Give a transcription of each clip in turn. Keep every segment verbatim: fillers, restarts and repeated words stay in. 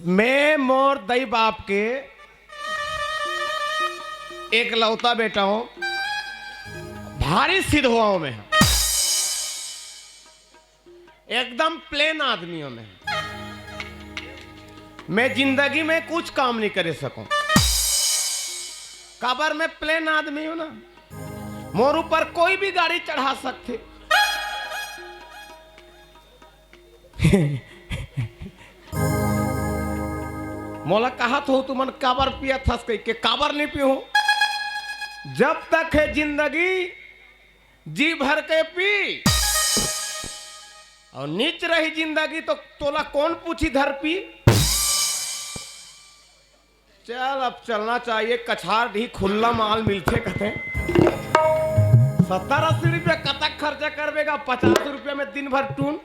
मैं मोर दई बाप के एकलौता बेटा हूँ, भारी सिधवा हूँ मैं, एकदम प्लेन आदमी हूँ मैं। मैं जिंदगी में कुछ काम नहीं करे सकूं, काबर मैं प्लेन आदमी हूँ ना। मोर ऊपर कोई भी गाड़ी चढ़ा सकथे। मोला कहत हो तुमन काबर पियत हस कहिके, काबर नहीं पीहूं? जब तक है जिंदगी जी भर के पी, और नीच रही जिंदगी तो तोला कौन पूछी धर पी। चल, अब चलना चाहिए, कछार ढी खुल्ला माल मिलथे कथे। सत्तर अस्सी रुपया कतक खर्चा करबे गा, पचास रुपया में दिन भर टून।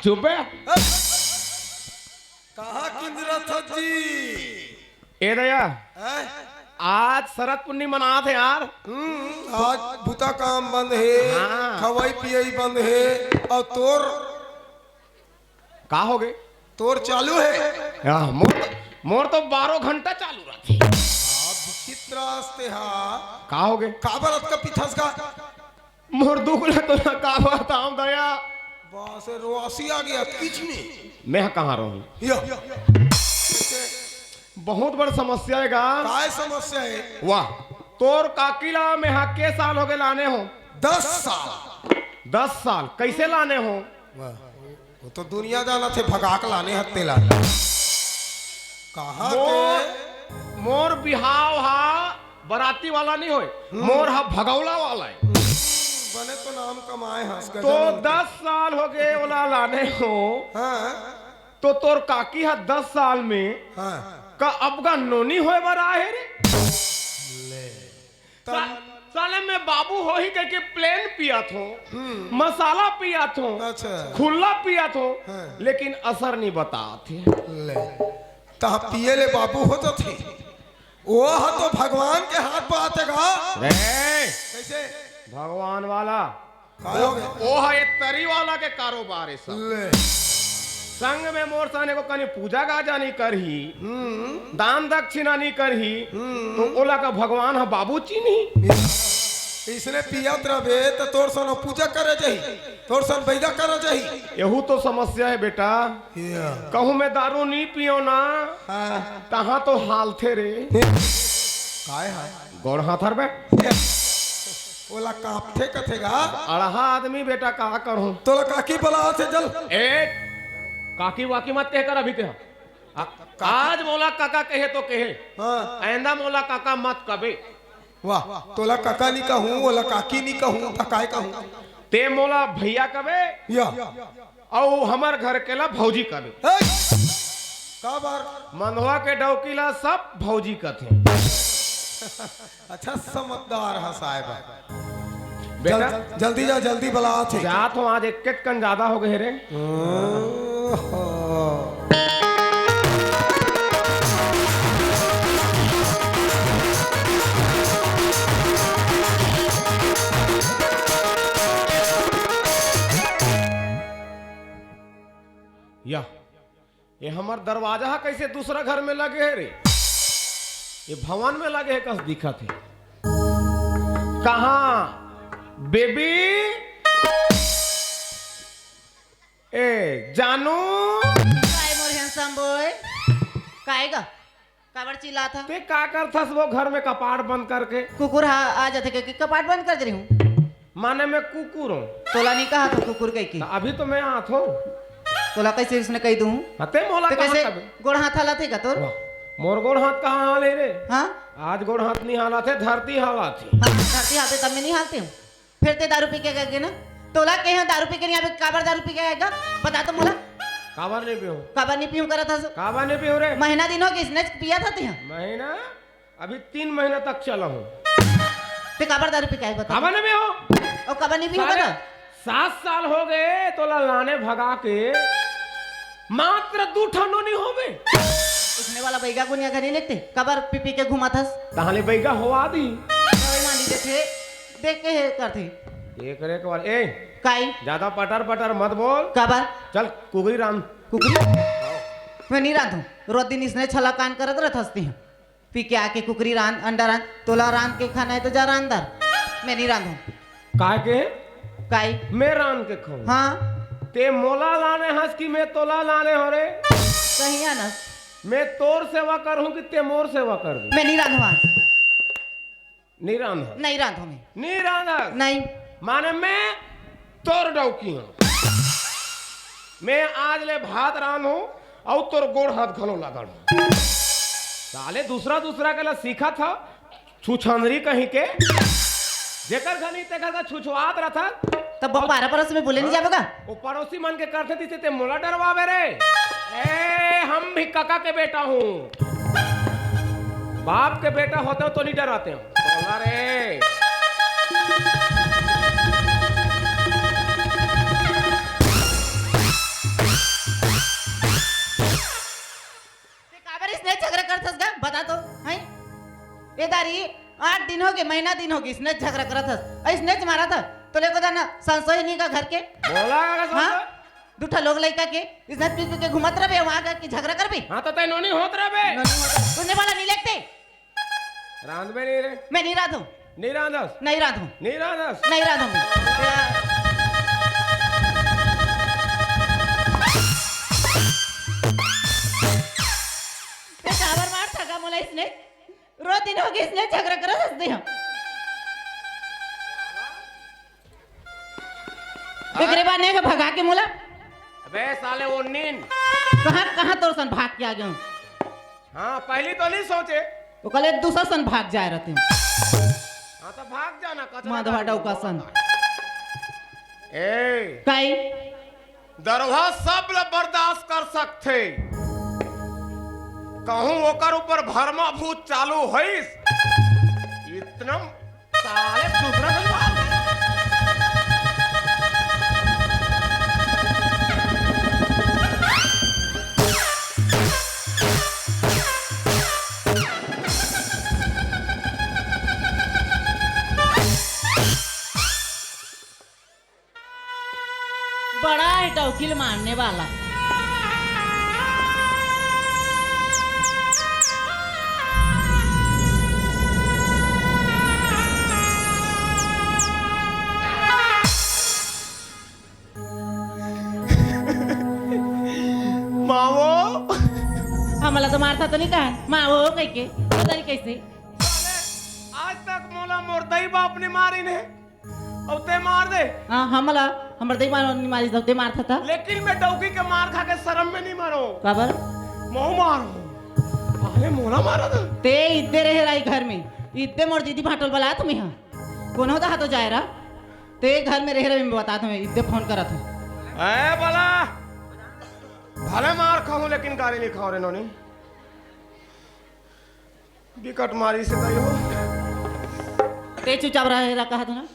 चुप है। कहाँ किंजरत हस जी? ए दया, हैं? आज शरद पुन्नी मनात हे यार। हम्म, आज बुता काम बंद हे, हाँ। खवई पियई बंद हे, और तोर का हो गे? तोर चालू हे। हाँ, मोर तो, मोर तो बारह घंटा चालू रहथे। विचित्र आस्ते हा। का हो गे? काबर अतका पिथस का? मोर दुख ला तो ना का बताऊं दया। बस रोसी आ गया किच में। मैं कहाँ रहूं? या। बहुत बड़ समस्या हे गा। काय समस्या हे? वाह, तोर काकी ला मैं हा के साल हो गए लाने हो? दस साल। दस साल कैसे लाने हो? वाह, वो तो दुनिया जाना थे भगाक लाने हत्ते ला। कहाँ मोर, के? मोर बिहाव हा बराती वाला नहीं होय, हम्म। मोर हा भगौला वाला है। बने तो नाम कमाए हंस तो गजब। दस साल हो गए ओला लाने हो, हाँ। तो तोर काकी हा दस साल में हाँ। का अबगा नोनी होय बर आहे रे? ले। सा-, साले में बाबू होही कहिके प्लेन पियत हो, हम्म। मसाला पियत हो, अच्छा। खुल्ला पियत हो, हाँ। लेकिन असर नहीं बतात हे। ले। तहा पिए ले बाबू हो जाथे। वो ह तो भगवान के हाथ बात हे गा। रे। कैसे? भगवान वाला। काय हो गया? वो ह एक तरी वाला के कारोबार हे सब। ले। संग में मोर सने को कनी पूजा गाजा नहीं करही, हम्म। दान दक्षिणा नहीं करही, हम्म। तो ओला का भगवान ह बाबू चिन्ही? इसने पियत रहे तो तोर सन पूजा करे जाही, तोर सन बैदा करे जाही। यहू तो समस्या हे बेटा। या। कहूँ मैं दारू नहीं पियो ना, हाँ। तहाँ तो हालथे रे। काय हा? गोड़ हाथ हर बे। ओला कांपथे कथे गा। अड़हा आदमी बेटा का करहूं। तोला काकी बलाथे जल। ए, काकी वाकी मत कह कर अभी ते। आ, आज मोला काका कहे तो कहे। हाँ। आइंदा मोला काका मत कबे। वाह, तोला काका नी कहूं, ओला काकी नी कहूं, त काय कहूं? ते मोला भैया कबे। या। अउ हमर घर के ला भौजी कबे। हे! काबर? मंधवा के डौकी ला सब भौजी कथे। अच्छा समझदार ह साहेब। बेटा, जल-, जल्दी जा, जल्दी बलाथे। जात हूँ, आज एक कन ज्यादा हो गए रे। ओहो। या, ये हमर दरवाजा ह कइसे दूसरा घर में लगे हे रे? ये भवन में लगे हे कस दिखत हे। कहाँ बेबी? ए जानू? काय मोर handsome boy? काय गा? काबर चिल्लात ह? ते का करथस वो घर में कपाट बंद करके? कुकुर हा आ जाथे के, के कपाट बंद कर दे रही हूँ। माने मैं कुकुर हूँ। तोला नहीं कहा था कुकुर कह के। अभी तो मैं आत हूँ। तोला कैसे उसने कह दूँ? हाँ, ते मोला ते कहाँ कैसे कबे? गोड़ हाथ हालत हे का तोर? वाह, मोर गोड़ हाथ कहाँ हाले रे? हाँ? आज गोड़ हाथ नहीं हालत हे, धरती हालत हे। हाँ, धरती हालत हे तब मैं नहीं हालती हूँ। फिर ते दारू पी के गए ना? तोला कहे हो दारू पी के नहीं आवे, काबर दारू पी के आएगा? बता तो मोला। काबर नहीं पीऊँ? काबर नहीं पीऊँ करत हस? काबर नहीं पीऊँ रे? महीना दिन हो गइस, इसने पिया था तिहा। महीना? अभी तीन महीना तक चला हूँ। ते काबर दारू पी के आए बता? काबर नहीं पीऊँ? और काबर नहीं पीऊँ साले, बता? सात साल हो गए तोला लाने भगा के, मात्र दू ठन नोनी होवे। उसने वाला बैगा गुनिया घनी लेते, कबर पी पी के घुमाथस। तहां ले बैगा होवा दी। दवाई मांडी देथे, देख के हे करथे। एक रे एक बार, ए, काई? ज्यादा पटर पटर मत बोल। कबर? चल, कुकरी रांध। कुकरी? मैं नहीं रांधूं। रोज दिन इसने छला कान करत रहथस तिहां। पी के आके कुकरी रांध, अंडा रांध, तोला रांध के खाना हे तो जा रांध दर। मैं नहीं रांधूं। काय के? काई? मैं रांध के खाऊं। हां। ते मोला लाने हस कि मैं तोला लाने हों रे? सही हे ना। मैं तोर सेवा करहूं कि ते मोर सेवा करबे? मैं नहीं रांधूं आज। नहीं रांधस। नहीं रांधूं मैं। नहीं रांधस। नहीं। माने मैं तोर डौकी हूं। मैं आज ले भात रांधूं अउ तोर गोड़ हाथ घलो ला गाड़ूं। साले दूसरा दूसरा के ला सीखत ह, छुछंदरी कहीं के। जेकर घनी तेकर का छुछवात रथस। तब बपारा परस में बोले नहीं जाबे का? वो पड़ोसी मन के करथे तिसे ते मोला डरवाबे रे। ए, हम भी कका के बेटा हूं। बाप के बेटा होतेंव तो नहीं डरातेंव। बोला रे। ते काबर इसने झगरा करथस गा? बता तो, हैं? ए दारी, आठ दिन होगे, महीना दिन होगे, इसने झगरा करथस। अ, इसने च मारथस। तोले को दाना संसोय नहीं का घर के? बोला का संसोय? हां? दू ठा लोग लइका के, इसने पी पी के घुमत रहबे, वहां का कि झगरा करबे? हां, तो तय नोनी होत रहबे। नोनी होत। तूने वाला नहीं लेते? रांधबे नहीं रे। मैं नहीं रांधूं। नहीं रांधस। नहीं रांधूं। नहीं रांधस। नहीं रांधूं मैं। ते काबर मारथस गा मोला इसने? रोज दिन होगे इसने झगरा करत हंसते हम। एकरे बाद नहीं भगा के मोला। अबे साले वो नीन। कहां, कहां तोर सन भाग के आ गेंव? हां, पहली तो नहीं सोचे। वो कल एक दूसरा सन भाग जाए रहते हैं। हां, तो भाग जाना, कचरा माधवा का डौका सन। ए। काई? दरोहा सब ल बर्दाश्त कर सकथे, कहूं ओकर ऊपर भरमा भूत चालू होइस, इतना साले दूसरा से मार दे। बड़ा है डौकी ल मारने वाला। मावो। हमला तो मारथा तो नहीं कहा, मावो कह के, पता नहीं कैसे। साले, आज तक मोला मोर दई बाप ने मारी ने। अउ ते मार दे। हां, हमला, हमर दई मार, मारी दे, ते मारथा त। लेकिन मैं डौकी के मार खा के शरम में नहीं मारो। काबर? महूं मार हूं। अरे मोला मारा था। ते इद्दे रहे रही घर में। इद्दे मोर दीदी भांटो ल बला तुम्हें हां। कोनो दहा तो जाए रहा। ते घर में रहे रहे मैं बता तुम्हें, इद्दे फोन करा था। ए बला। भले मार खाऊं लेकिन गाली नहीं खाओ रे नोनी। बिकट मारी से तई हो। ते चुपचाप रहे रहा कहा था ना।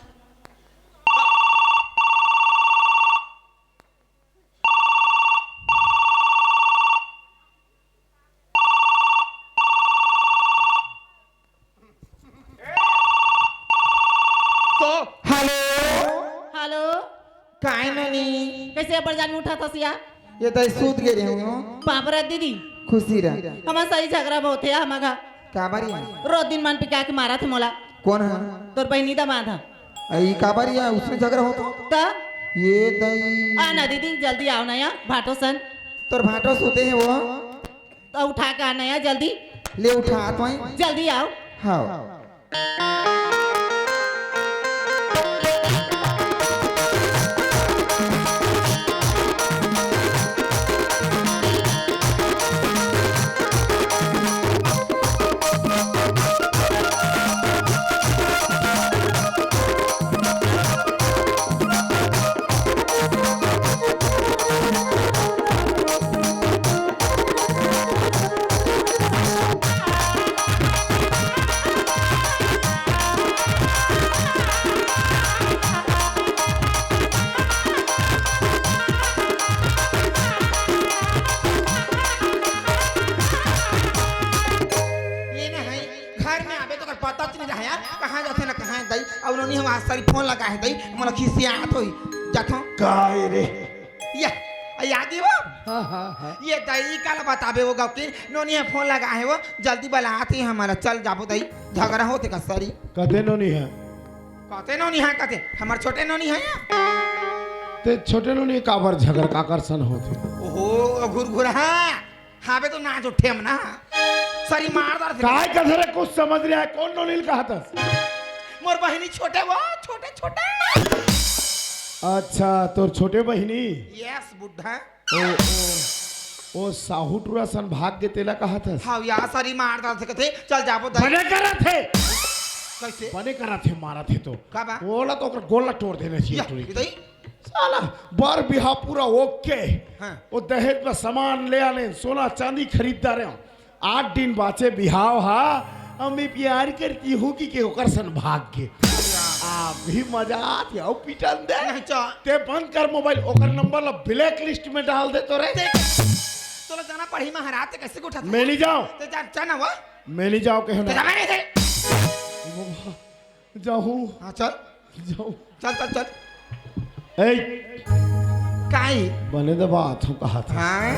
तो हेलो। हेलो। काय नोनी? कैसे अब्बड़ जान उठा था सिया? ये तो सूत गे रहे हूं। बाप रे दीदी। खुशी रह। हमार सही झगड़ा बहुत है हमार घर। काबर ये? रोज दिन मन पिका के मारथे मोला। कौन है? तोर बहिनी दमाद है। ई काबर ये उसने झगड़ा होता? त? ये दई। आ ना दीदी, जल्दी आओ ना यहाँ, भाटो सन। तोर भाटो सोते हैं वो। तो उठा के आना यार जल्दी। ले उठा तो आई। जल्दी आओ। हाँ। घर में आबे त ओकर पता च नइ रहय यार, कहाँ जाथे ना कहाँ दई। अउ नोनी ह आज सारी फोन लगाए हे दई, मोला खिसियात होही। जाथों। काय रे? या, आ, याद ही वो? हाँ, हाँ, हाँ। ये दई काला बताबे वो गौकिन, नोनी ह फोन लगाए हे वो, जल्दी बलात हे हमला, चल जाबो दई, झगरा होथे का सारी। कते नोनी ह? कते नोनी ह, कते? हमर छोटे नोनी ह या? ते छोटे नोनी काबर झगरा काकर सन होथे? ओहो, घुरघुरा। हाँ बे, तो नाच उठे हम ना। सरी मार दर से। काय कथे रे, कुछ समझ नइ आय, कोन नोनी ल कहत हस? मोर बहिनी छोटे वो, छोटे, छोटे। अच्छा, तोर छोटे बहिनी? Yes, बुड्ढा। ओ, ओ, ओ साहू टूरा सन भाग गे तेला कहत हस? हाँ, या सरी मार दर से कथे, चल जाबो दई। बने करत हे। कइसे? बने करत हे, मारत हे तो। का बा? ओला तो ओकर गोड़ ला टोर देना चाहिए या, टूरी। ई दई? साला, बर बिहाव पूरा OK। हाँ। वो दहेज में सामान ले आने, सोना चांदी खरीद डारे। आठ दिन बाचे बिहाव हा, अम्मी प्यार करती हूँ कि के ओकर सन भाग गे। अभी मजा आत हे, अउ पिटन दे। नहीं, चा- ते बंद कर मोबाइल, ओकर नंबर ला blacklist में डाल दे तो रे। देख, तोला जाना पड़ही महाराज, ते कइसे उठा? मैं नइ जांव। ते जा, जा ना वो। मैं नइ जांव, कहे ते ना। जा, मैं नहीं थे। जाहूँ। हाँ, चल। जाहूँ। चल, चल, चल। ए। काई? बने दबात हूँ, कहा था। हाँ?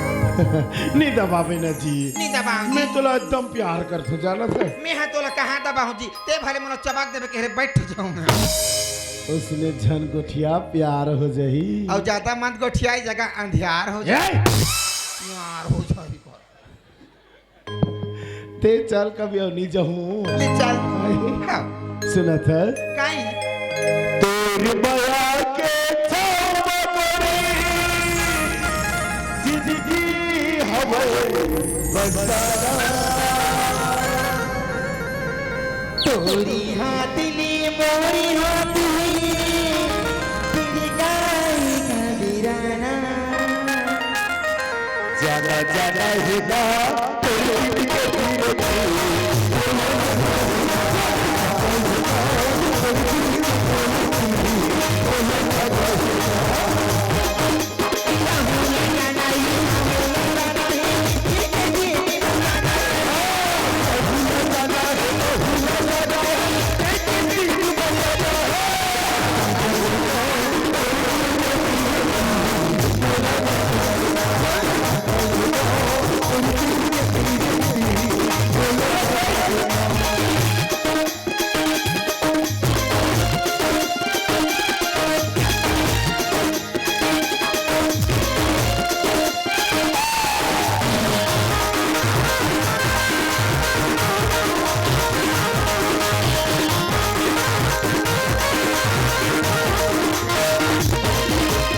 नइ दबाबे ना जी। नइ दबाबे। मैं तोला एकदम प्यार करत हूँ, जानत हस? मैं हा तोला कहाँ दबाहूँ जी? ते भले मोला चबाक देबे, कहे रे, बैठ जाहूँ मैं। उसने झन गोठिया, प्यार हो जाही। अउ जादा मत गोठिया, ए जगह अंधियार हो जाही। ए! प्यार हो जाही कर। ते चल कभी अउ नइ जाहूँ। ले चल। हाँ। सुनत हस? काई? तोर मया के छाँव म मोरी जिंदगी हवय बसाना। तोरी हाथ ले मोरी हाथ ले, बिगड़ाई का बिराना। जाना जाना हे ना।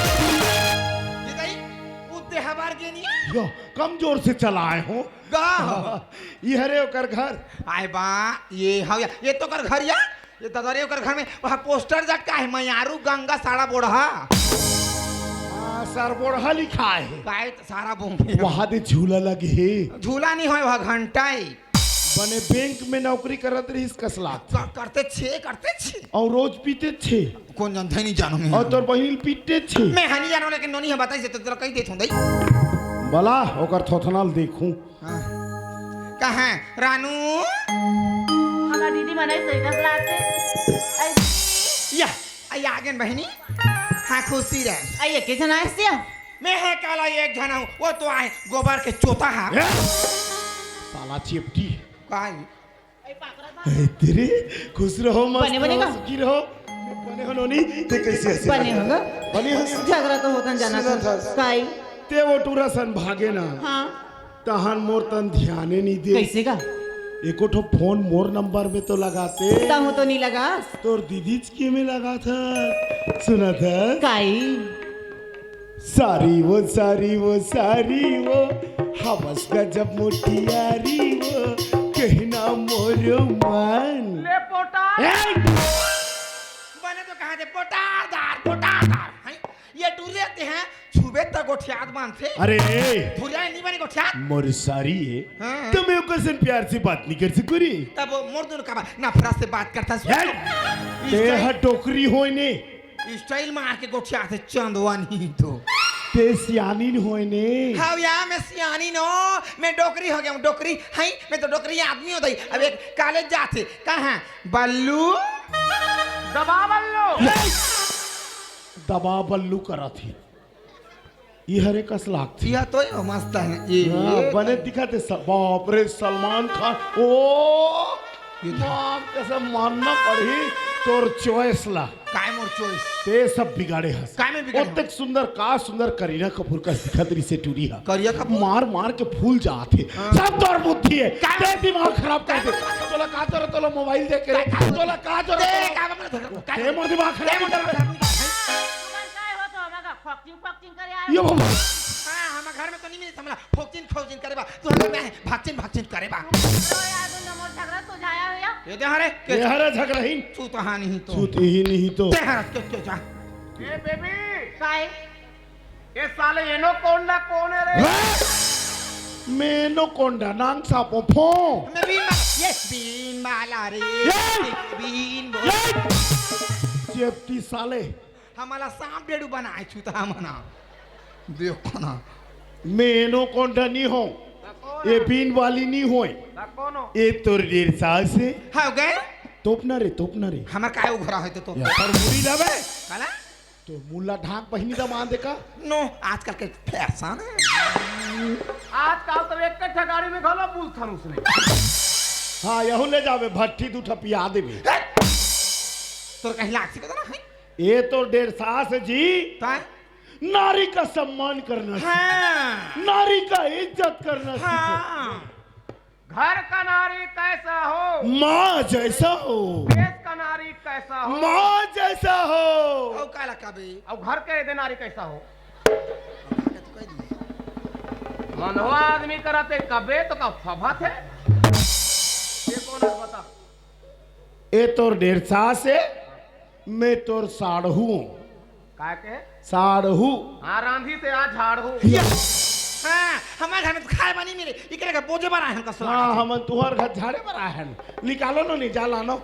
ये दाई, उद्दे हबार के नहीं है? यो, कम जोर से चलाए हो। गा। ये हरे ओकर घर। आय बा, ये हव या, ये तो ओकर घर या। ये ददा रे, ओकर घर में वहाँ पोस्टर लटका है, मयारू गंगा सारा बोढ़हा। हाँ, सर बोढ़हा लिखा है। काय सारा बोंगे। वहाँ दे झूला लगे है। झूला नहीं होय, वहाँ घंटा है। बने बैंक में नौकरी करत रहिस कस लागथे। कर-, करते छे, करते छे। अउ रोज पीते छे। कोन जानथे, नहीं जानों मैं। अउ तोर बहिनी ल पीते छे। मैं हा नहीं जानों, लेकिन नोनी ह बताइस हे त तोला कहि देत हों दाई। बला, ओकर थोथना ल देखूं। हाँ। कहाँ? रानू? हमर दीदी मन ऐसे दस लाख से। ऐ- या, आई आ गेन बहिनी। हाँ, खुशी रह। आई एके झन आइस या? मैं हा काला एक झन हूँ, वो तो आए गोबर के चोता हा। ए? साला चिपटी। काय? ए, तेरे, खुश रहो, मस्त बने, बने रहो, का? सुखी रहो। बने हो नोनी, ते कैसे हंसे बने लगा? हो गा? बने हो? झगड़ा तो होता जाना सुनत था। हस। काय? ते वो टूरा सन भागे ना। हाँ। तहन मोर तन ध्याने नहीं दे। कैसे का? एको ठो फोन मोर नंबर में तो लगाते। तहूँ तो नहीं लगास। तोर दीदी के में लगा था। सुनत हस? काय? सारी वो, सारी वो, सारी वो, हवस गजब मोटियारी वो, कहना मोर मन। ले पोटा। ए! बने तो कहा थे पोटारदार, पोटारदार। हैं? ये टूरे ते हैं, छुबे त गोठियात बांधथे। अरे! धुरिया नहीं बने गोठियात। मोर सारी है। हाँ। तो मैं ओकर सन प्यार से बात नहीं कर सकूं रे। तब वो मोर दोनों का बा-, नफरत से बात करता सुन। ए! इस ते टाइम हा डोकरी होय ने। स्टाइल मार के गोठियाथे चंदवा नहीं तो। ते सियानी न होय ने। हव या, मैं सियानी नो, मैं डोकरी हो गया हूँ, डोकरी। हई, मैं तो डोकरी आदमी हों दई। अब एक कॉलेज जाथे, कहाँ? बल्लू। दबा बल्लू। दबा बल्लू करत ही। ये हरे कस लागथे। यह तो ये मस्त है। ये, हाँ, ये बने दिखत हे सब। बाप रे, सलमान खान। ओ, ये तो माँ कसम मानना पड़ही तोर choice ला। काय मोर choice? ते सब बिगाड़े हस। काय मैं बिगाड़े हस? ओतेक सुंदर, का सुंदर करीना कपूर कस दिखत रहिसे टूरी हा। करिया कपूर? मार मार के फूल जात हे। हाँ। सब तोर बुद्धि हे। काय? ते दिमाग खराब कर दे। काय? तोला का जरूरत, तोला मोबाइल दे के रे। काय? तोला का जरूरत, ते तोला? काय मतलब? ते मोर दिमाग खराब कर दे। तुमन काय हो तो हमका फॉक्सिंग फॉक्सिंग करे आए ये हो? बाबा। हाँ, हम घर में तो नहीं मिले हमला फॉक्सिंग फॉक्सिंग करे बा। तू हमें मैं भागचिन भागचिन करे बा। रो यार, तुम मोर झगड़ा सुलझाया हो या? ये दे हरे, के ये हरे झगड़ाहीन। तू तो हाँ नहीं तो। तू तो ही नहीं तो। ते हरे, के, के जा। ए बेबी। काय? ये साले एनोकोंडा कौन है रे? मैं एनोकोंडा नांग सापो फो। मैं बीन मा-, ये बीन माला रे। ये! बीन बोल। ये! जेपटी साले। हमला सांप डेडू बनाए छूता मना। देखो ना। मैं एनोकोंडा नहीं हों। ये बीन वाली नहीं होय। ये तोर डेढ़ सास हे। हाँ, गए? तोपना रे, तोपना रे। हमर काय उघरा है तो, तो। या पर मुड़ी लावे। काला? तो मुला ढाक बहिनी दा मान दे का? नो, आजकल के फैशन है। आजकल तो एक के ठगाड़ी में घलो बुलथन उसने। हाँ, यहू ले जावे, भट्टी दू ठा पिया देवे। तोर कहीं लाग सिकत ना है? ये तो डेढ़ सास जी। काय? नारी का सम्मान करना सीखो। हाँ। नारी का इज्जत करना सीखो। हाँ। घर का नारी कैसा हो? माँ जैसा हो। देश का नारी कैसा हो? माँ जैसा हो। अउ काला कबे? अउ घर के एदे नारी कैसा हो? मनवा आदमी करा ते कबे तो का फभा थे? ये कौन है बता? ए तोर डेढ़ सास हे, मैं तोर साढ़ू हूँ। काय के? साढ़ू। हाँ, रांधी से आज झाड़ू। या। हाँ, हमारे घर में तो खाए बनी मिले, इकरे का बोझे बना है हमका सुना। हाँ, हमन तुहर घर झाड़े बर आए हन। निकालो नो, नहीं जा लानो।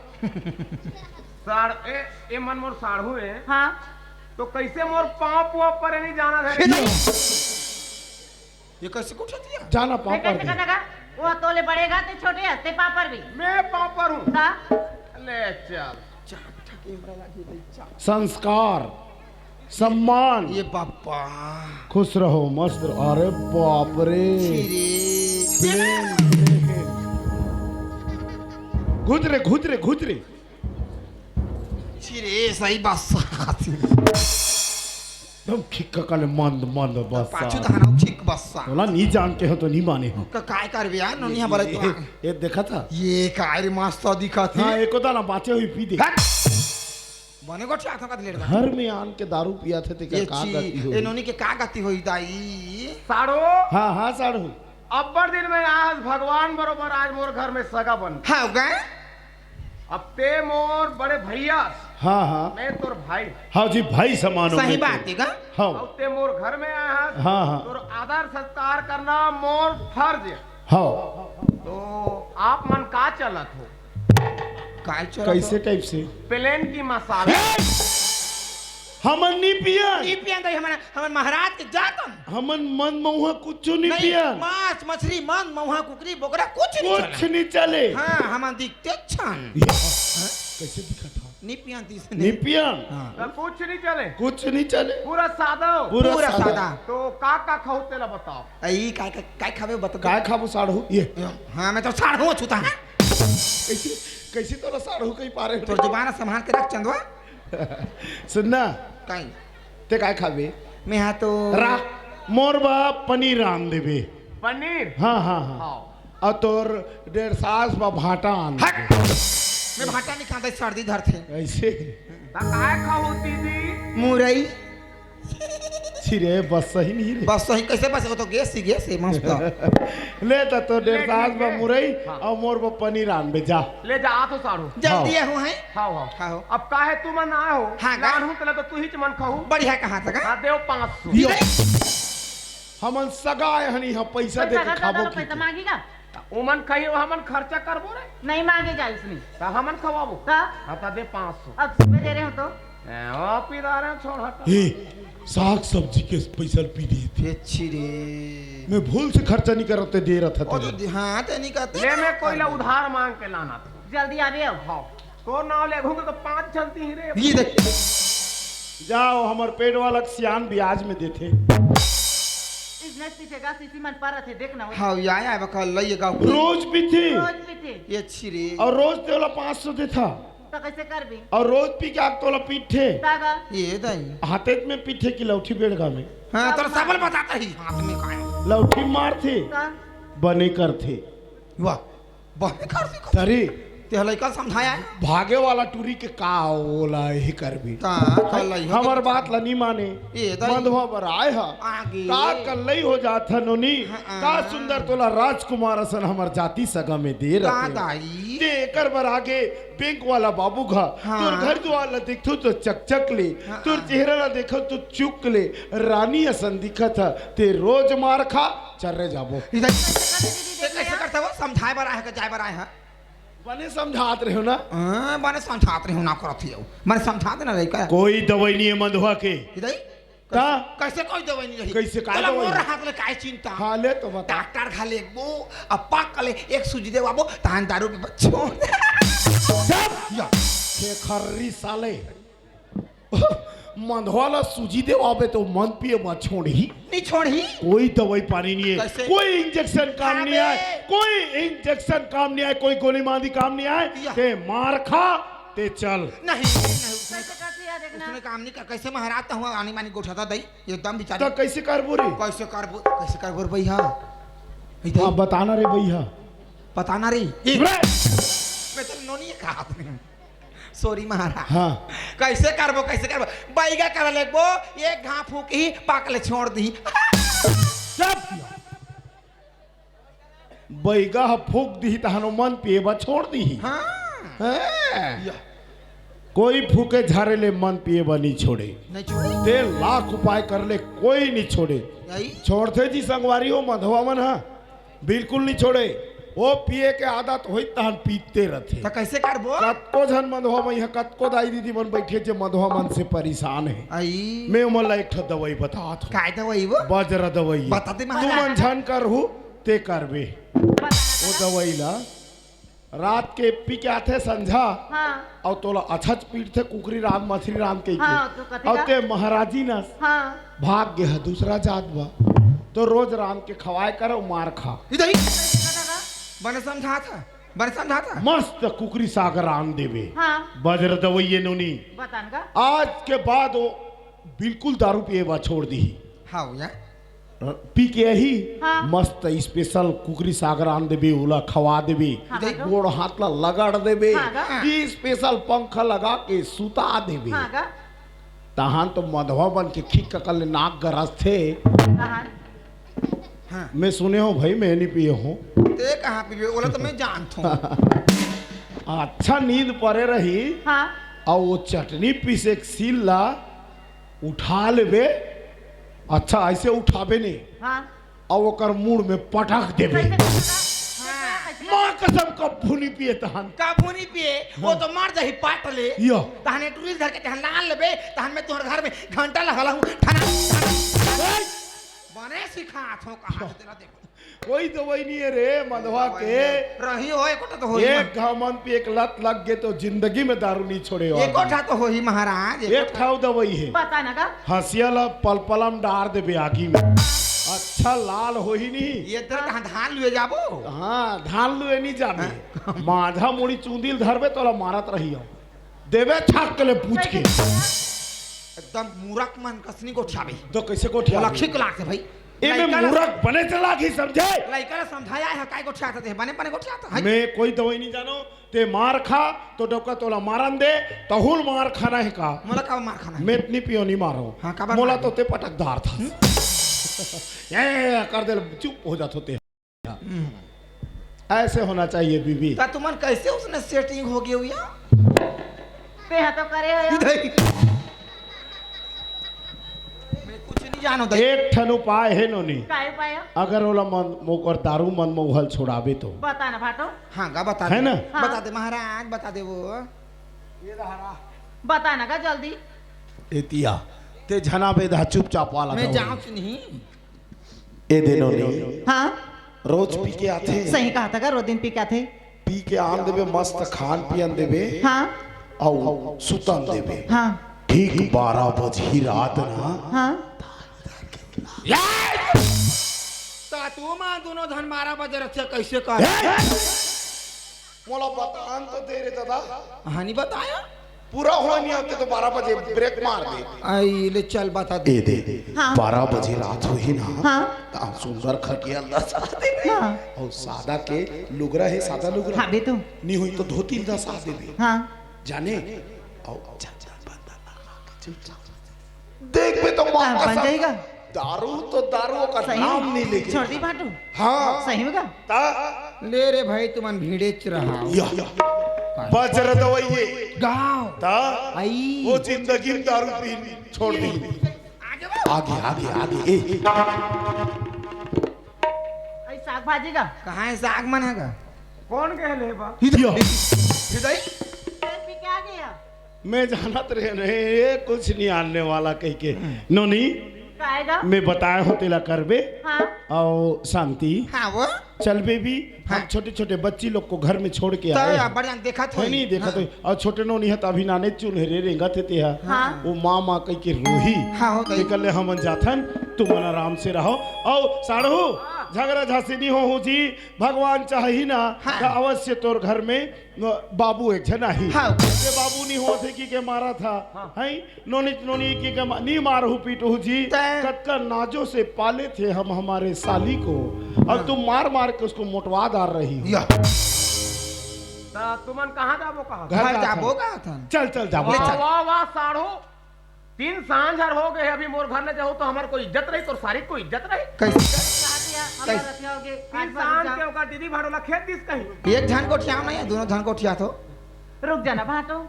साढ़-, ए, ए मन मोर साढ़ू है। हाँ। तो कैसे मोर पाँव पुआ पर नहीं जाना था रे? ये कैसे उठा दिया? जाना पाँव पर कैसे भी। करना का? वो तोले बड़े गा, ते छोटे हस, ते पाँव पर भी। मैं पाँव पर हूँ। का? ले चल। संस्कार, सम्मान। ये बापा। खुश रहो, मस्त रहो। अरे बाप रे। छी रे। Plane, plane. घुच रे, घुच रे, घुच रे। छी रे, सही बस्सा। एकदम खिक्का काले मंद, मंद बस्सा। पाछू तहाना खिक बस्सा। तोला नी जान के हो तो नी माने हो। का काय करबे यार, नोनी हमर ए, ए, देखा था? ये काय रे मस्त दिखा थी। हाँ, एको दाना बाचे हुई पी दे। हट! बने गोठिया था का लेट। घर में आन के दारू पिया थे, ते ये का ची, गति हो? ए नोनी के का गति होई दाई? साढ़ू। हाँ, हाँ, साढ़ू। अब्बड़ दिन में आज भगवान बरोबर आज मोर घर में सगा बन। हाँ, गए? अब ते मोर बड़े भैया। हाँ, हाँ। मैं तोर भाई। हाँ जी, भाई समान हो सही मैं बात तो। है का? हाँ। अब ते मोर घर में आया है। हाँ, हाँ। तोर आदर सत्कार करना मोर फर्ज है। हाँ। तो आप मन का चलत हो? काय चलत हो? कैसे टाइप से? प्लेन की मसाला। ए! हमन नी पियन। नी पियन तो हमन, हमन महाराज के जातन। हमन मंद महुआ कुछू नी नहीं, पियन। मांस, मछली, मंद महुआ, कुकरी, बोकरा कुछ नहीं कुछ चले। नहीं चले। हाँ, हमन दिखते छन। ये, हाँ? कैसे दिखा था? नी पियन तीस नी पियन। हाँ। तो कुछ नहीं चले। कुछ नहीं चले। पूरा सादा हो। पूरा पूरा सादा। सादा। तो का का खाओ तेला बताओ। आई काय का, काय खावे बता दो। काय खाबो साढ़ू? ये। हाँ, मैं तो साढ़ू छूता है। कैसे, कैसे तोला साढ़ू कहीं पारे? तोर जुबान संभाल के रख चंदवा। सुन ना। काई? ते काय खाबे? मैं हाँ तो रा, मोर बा पनीर रांध देबे। पनीर? हाँ, हाँ, हाँ। हाँ। अउ तोर डेढ़ सास बा भांटा आन हट! देबे। मैं भांटा नहीं खाता, सर्दी धरथे। ऐसे? ता काय खाहू दीदी? मुरई। छी रे, बस सही नहीं रे। बस सही कैसे बस? वो तो गैस ही गैस है, मस्त। ले ता तो डेढ़ ले, सास ठीक बा है। मुरई हाँ। अउ मोर बा पनीर आन बे, जा। ले जा, आ तो साढ़ू। जल्दी हाँ। है, हूँ है। हाँ, हाँ। हाँ, हो। अब काहे तुमन आए हो? हाँ, का? लान हूँ, तले तो तू ही च मन खाहू। बढ़िया कहाँ तक, हाँ? हाँ, देव पाँच सौ। ये हमन सगा आए हनी, हाँ, पैसा पैसा दे के का खाबो दादा की पैसा तो। मांगेगा? उमन कही, हमन खर्चा करबो रे। नहीं मांगे जा इसमें। ता हमन खवाबो। का? हाँ, ता दे पाँच सौ। अब सुबह दे रहे हो तो? ए, ओ पी दारे छोड़ हट। ए, साग सब्जी के पैसा ल पी दिए थे। अच्छी रे। मैं भूल से खर्चा नहीं करते, दे रहा था ओ तो तेरे। हाँ ते नहीं कहते ले ना। मैं कोई ला उधार मांग के लाना था। जल्दी आवे हो। हाँ, तो नाव ले घूम तो पांच चलती ही रे। ये देख। जाओ, हमर पेट वाला के सियान ब्याज में देथे। इसने पीछे का सीसी मन पर रथे, देख ना। हाँ, या या बका लइए गाँव। रोज पीथे। रोज पीथे। ये अच्छी रे। और रोज तोला पाँच सौ देथा। तो कैसे करबी? और रोज पी के आके तोला पीठे। तागा। ये दाई। हाथे में पीठे की लौठी बेड़गा में। हाँ, तोर सबल बताता ही हाथ में कायो। लौठी मारथे। का? बने करथे। वाह। बने करथे। तरे ते लइका समझाया है। भागे वाला टूरी के का ओला ही करबी। ता कल ही हमर बात ला नहीं माने। ये दाई। मंदवा बर आए हा। आगे। का कल्लई हो जात ह नोनी। हाँ। का सुंदर तोला राजकुमार असन हमर जाति सगा में दे का रथे। दाई। ते एकर बर आगे बैंक वाला बाबू घा। हाँ। तोर घर दुआर ला देखथो तो चकचक ले। हाँ। तोर चेहरा ला देखो तो चुक ले। रानी असन दिखत ह। ते रोज मार खा, चर्रे जाबो। इधर। ते कैसे करता वो? समझाए बर आए है, जाए बर आए है। बने समझात रहे हो ना। हाँ, बने समझात रहे हो ना करत ही हो। मने समझा देना रही का? कोई दवाई नहीं है मंदवा के। इधर। का? कैसे कोई दवाई नहीं रही? कैसे का चलो, दवाई? मोर हाथ ले काय चिंता? हाँ, ले तो बता। डॉक्टर घा लेबो, अब पाक ले एक सूजी देवाबो, तहन दारू पे बच्चो। जब या। खेखर्री साले। मंदवा ला सूजी देवाबे तो मन पिए मा छोड़ही। नहीं छोड़ही। कोई दवाई पानी नहीं है। कैसे? कोई इंजेक्शन काम नहीं आए। अबे। कोई इंजेक्शन काम नहीं आए। कोई गोली मांदी काम नहीं आए। या। ते मार खा, ते चल। नहीं, नहीं, उसने, कैसे करती है देखना। उसने काम नहीं कर। कैसे महाराज तो हुआ आनी मानी गोठा था दई, एकदम तो बेचारे। कैसे करबो रे? कैसे करबो, कैसे करबो रे भैया? इधर। हाँ, बताना रे भैया। पता ना रे। रे! मैं तो नोनी कहा। सॉरी महाराज। हाँ। कैसे करबो, कैसे करबो? बैगा कर लेबो, एक घाव फूकी, पाक ले छोड़ दी। चुप! बैगा ह फूक दिही तहन ओ मन पिए बर छोड़ दिही। हाँ। हैं? या। कोई फूके झारे ले मन पिए बर नहीं छोड़े। नहीं छोड़ी। ते लाख उपाय कर ले, कोई नहीं छोड़े। यही? छोड़थे जी संगवारी हो मंदवा मन ह, बिल्कुल नहीं छोड़े। वो पिए के आदत होई तहन पीते रथे। तो कैसे करबो? कतको झन मंदवा मन ह, कतको दाई दीदी मन बैठे जे मंदवा मन से परेशान है। आई। मैं ओमन ला एक ठो दवाई बतात हूँ। काय दवाई वो? बज्र दवाई। बता दे महाराज। तुमन झन करहू ते करबे। वो दवाई ला रात के पी के आथे संझा। हाँ। अउ तोला अछच पीटथे कुकरी रांध मछरी रांध के। हाँ, तो कथी अउ का? ते महाराजी नस हाँ। भाग गे ह दूसरा जात बा। तो रोज रांध के खवाए कर अउ मार खा। इधर ही। कैसे करता का? बने समझा था, बने समझा था। मस्त कुकरी साग रांध देबे। हाँ। बज्र दवइये नोनी। बतान का? आज के बाद वो बिल्कुल दारू पिए बा छोड़ दी। हाँ यार। पी के आही, हाँ। मस्त स्पेशल कुकरी साग रांध देबे, ओला खवा देबे। हाँ, देख, हाँ, गोड़ हाथ ला लगड़ देबे। हाँ, गा। स्पेशल पंखा लगा के सुता देबे। हाँ, गा। तहान तो मधवा बन के खिक ककल ले नाक गरजथे। तहान। हाँ। मैं सुने हूँ भाई, मैं नहीं पिए हूँ। ते कहाँ पीबे? ओला तो मैं जानत हूँ। अच्छा नींद परे रही। हाँ। अउ वो चटनी पीसे के सील ला उठा लेबे। अच्छा, ऐसे उठाबे नहीं। हाँ। अउ ओकर मुड़ में पटक देबे। कैसे करता का? कैसे? माँ कसम, कभू नहीं पिए तहन। कभू नहीं पिए, वो तो मार जाही पाट ले। यो। तहने टूरी धर के तहन लान लेबे, तहन मैं तोहर घर में घंटा लगा हूँ। ठना, ठना। बने सिखा थो कहा तेरा देखो। कोई दवाई नहीं है रे मधवा के। रही हो, एको ठा तो होही। एक घाव मन पे एक लत लग गए तो जिंदगी में दारू नहीं छोड़े हो एको आदमी। ठा तो होही महाराज, एको एक ठाव दवाई है। पता ना का? हंसिया ला पलपला में डार देबे आगी में। अच्छा लाल होही नहीं। ये तेरे कहाँ धान लुए जाबो? हाँ, धान लुए नहीं जाबे। माझा मुड़ी चूंदिल धरबे तोला मारत रही हो। देबे छाक के ले पूछ के। एकदम मूरख मन कसनी गोठियाबे। तो कैसे गोठिया? बोला खिक लाग से भाई। एमे लइका ला मूरख बने चला गई समझे। लइका ला समझाया है, काय गोठियात हे, बने बने गोठियात है। मैं कोई दवाई नहीं जानो, ते मार खा तो डोका तोला मारन दे, तहुल मार खाना है का? मोला का मार खाना है? मैं इतनी पियो नहीं मारो। हाँ, काबर मोला मारो? तो ते पटकदार था। ए, कर दे, चुप हो जा तो ते। ऐसे होना चाहिए बीबी। ता तुमन कैसे उसने सेटिंग हो गई हुई है? ते हा तो करे हो। नहीं। मैं कुछ नहीं जानो दई। एक ठन उपाय है नोनी। काय पाया? अगर ओला मन मोकर दारू मन मौहल छोड़ाबे तो। बता ना भाटो। हाँ गा बता है दे। ना? हाँ। बता दे महाराज, बता दे वो। बता ना का जल्दी। एतिया, ते झना बेधा चुपचाप वाला मैं दवाई। जांच नहीं। ए दे नोनी, हाँ। रोज पी के आथे। सही कहा था का, रोज दिन पी के आथे। पी के आन देबे, मस्त खान पियन देबे। हाँ। अउ सुतन देबे। हाँ। ठीक बारह बजही रात ना। हाँ। ता तू मां दोनों झन बारह बजे रथे, कैसे कर? ए! मोला बतान तो दे रे दादा। हानि बताया? पूरा होय नहीं होते तो बारह बजे ब्रेक मार दे। आई ले चल बता दे। ए दे, हाँ। बारह बजे रात होही ना, हाँ। ता सुंदर खटिया अंदर सादा दे। हाँ। अउ सादा के लुगरा हे, सादा लुगरा। हाँ बे तू। नहीं होही तो धोती ला सादा दे। हाँ। जाने? अउ चल, चल, बंदा लगा के चल, चल। देखबे तो मौका बन जाएगा। दारू तो दारू का सही नाम नहीं लेके। छोड़ दी भाटू। हाँ। सही होगा। ता ले रे भाई, तुमन भिड़ेच रहा। या। बजर दवाई ये। गाँव। ता आई। वो जिंदगी में दारू पी छोड़ दी। आगे, आगे, आगे। ए। आई साग भाजी का? कहाँ है साग मन है का? कौन कहले बा? इधर। इधर। पी के आ गया। मैं जानत रहे नहीं, ये कुछ नहीं आने वाला कह के। नोनी, काहेगा? मैं बताया हूँ तेला करबे। हाँ। अउ शांति। हाँ वो? चल बेबी, हम हाँ। छोटे-छोटे बच्ची लोग को घर में छोड़ के तो आए हैं। बढ़िया देखत है होई। नहीं, देखत हाँ। होई। अउ छोटे नोनी है तो अभी नाने चुन है रे, रेंगत है ते है। हाँ। वो माँ, माँ कह के रोही। हाँ, हो गई। निकल ले हमन जाथन, तुमन आराम से रहो। अउ साढ़ू, हाँ। झगड़ा झांसी नहीं हो, हो जी, भगवान चाही ना, हाँ। तो अवश्य तोर घर में बाबू एक झन आही। हाँ। ये बाबू नहीं होत हे कि के मारा था, हाँ। हैं? नोनी, नोनी की के मा-, नहीं मारहू पीटहू जी। तैं कतका नाजों से पाले थे हम हमारे साली को, अब हाँ। तुम मार मार के उसको मोटवा डाल रही हो। या। ता तुमन कहाँ जाबो कहा? घर घर जाथन। जाबो कहा थन। चल, चल, जाबो, वाह, चल। वाह, वाह, साढ़ू। तीन सांझ हर हो गए, अभी मोर घर ले जाहू तो हमर कोई इज्जत रही, तोर सारी कोई इज्जत रही। कैसे? कहा दिया, हम कैसे? रतिया हो गए, तीन आज बार सांझ जाओ। के ओकर दीदी भाड़ो ला खेत दिस कहीं। एक झन गोठियाओ नहीं, दोनों झन गोठिया तो। रुक जाना भाटो।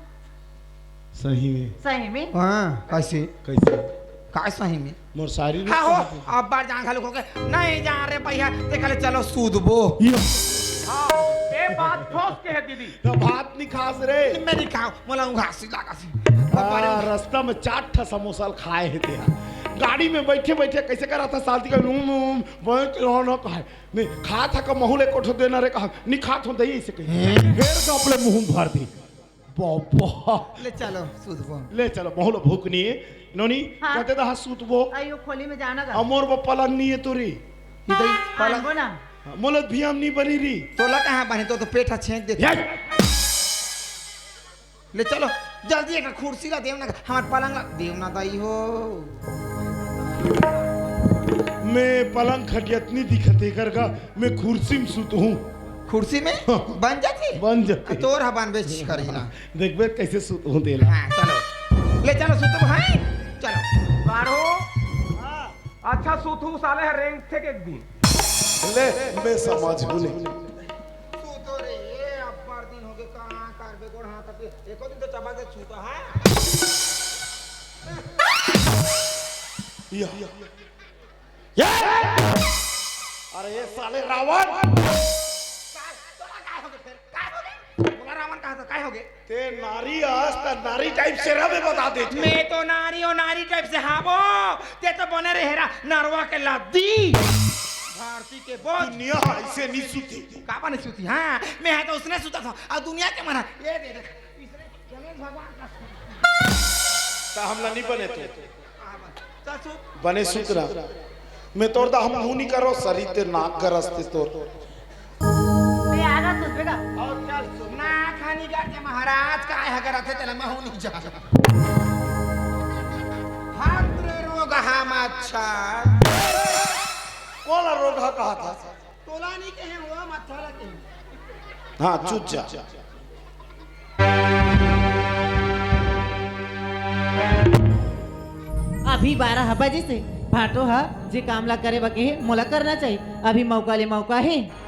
सही में। सही में? हाँ, कैसे? कैसे? का सही में? मोर सारी हाँ हो, रुक अब बार जान घालू हो गए, नहीं जा रे भैया, ते कहले चलो सूदबो। यो। हाँ, ये बात ठोस के है दीदी। तो भात नहीं खास रे। मैं नहीं खाऊं, मोला उघासी लागा सी। हाँ, रास्ता में चार ठा समोसा खाए हे तेहा। गाड़ी में बैठे बैठे कैसे करा था सालती का, "नूम, नूम, मैं तो ना कहा, मैं खा था का महू ले कोठो देना रे," कहा, "नहीं खा था दही ऐसे कही।" हम्म। फिर का अपने मुंह में भर दी। बाबा। ले चलो, सूतबो। ले चलो, महू ले भूख नहीं है। नोनी, हाँ। कहते था सूतबो। आइयो, खोली में जाना था। अमोर वो पलंग नहीं है तोरी। इधर ही हाँ, पलंग। आनबो ना। हाँ, मोला भी हम नहीं बनी रही। तोला कहाँ बने, तो, तो पेट हा छेंक देते। ये। ले चलो, जल्दी एक कुर्सी ला देव ना, हमार पलंग ला देव ना दाई हो। मैं पलंग खटियत नहीं दिखते कर का, मैं कुर्सी में सुत हूँ। कुर्सी में? बन जाती? बन जाती। तोर हबान बेच करी ना। देखबे कैसे सुत हूँ तेला। हाँ, चलो। ले चलो, सुत हूँ, हाँ? चलो। बाढ़ो। अच्छा सुत हूँ, साले हर रेंग थे एक दिन। ले, मैं समझ हूँ ले। तू तो रे, ये अब्बड़ दिन हो गए, कहाँ करबे गोड़ हाथ पे? एको दिन तो चबा के छूता है। या। ये! अरे ये साले रावण! का-, तोला काय हो गए फिर? काय हो गए? बोला रावण कहा था, काय हो गए? ते नारी आज तक नारी टाइप से रहे बता देते। मैं तो नारी और नारी टाइप से हाबो। ते तो बने रहे हेरा नरवा के लद्दी। भारती के बोझ। दुनिया ऐसे नहीं सुती। का बने सुती? हाँ, मैं है तो उसने सुता था। और दुनिया के मना। ये दे दे। इसने गणेश भगवान का। ता हमला नहीं बने तो। हाँ, बस। ता सु- बने सुत रहा। मैं तोर दा हम मुंह नहीं करो, सरी ते नाक गरज ते तोर। ले आ रहा सुत बेटा। और क्या सुन? ना खानी गाड़ के महाराज का है, अगर आते तेला महू नहीं जा। हाथ रे रोग हम अच्छा। कौन रोग कहा था? तोला नहीं कहे हुआ, मत्था ला कहे। हाँ, चुप जा। अभी बारह बजे से भाटो ह जे काम ला करे बके हे, मोला करना चाहिए। अभी मौका ले मौका हे।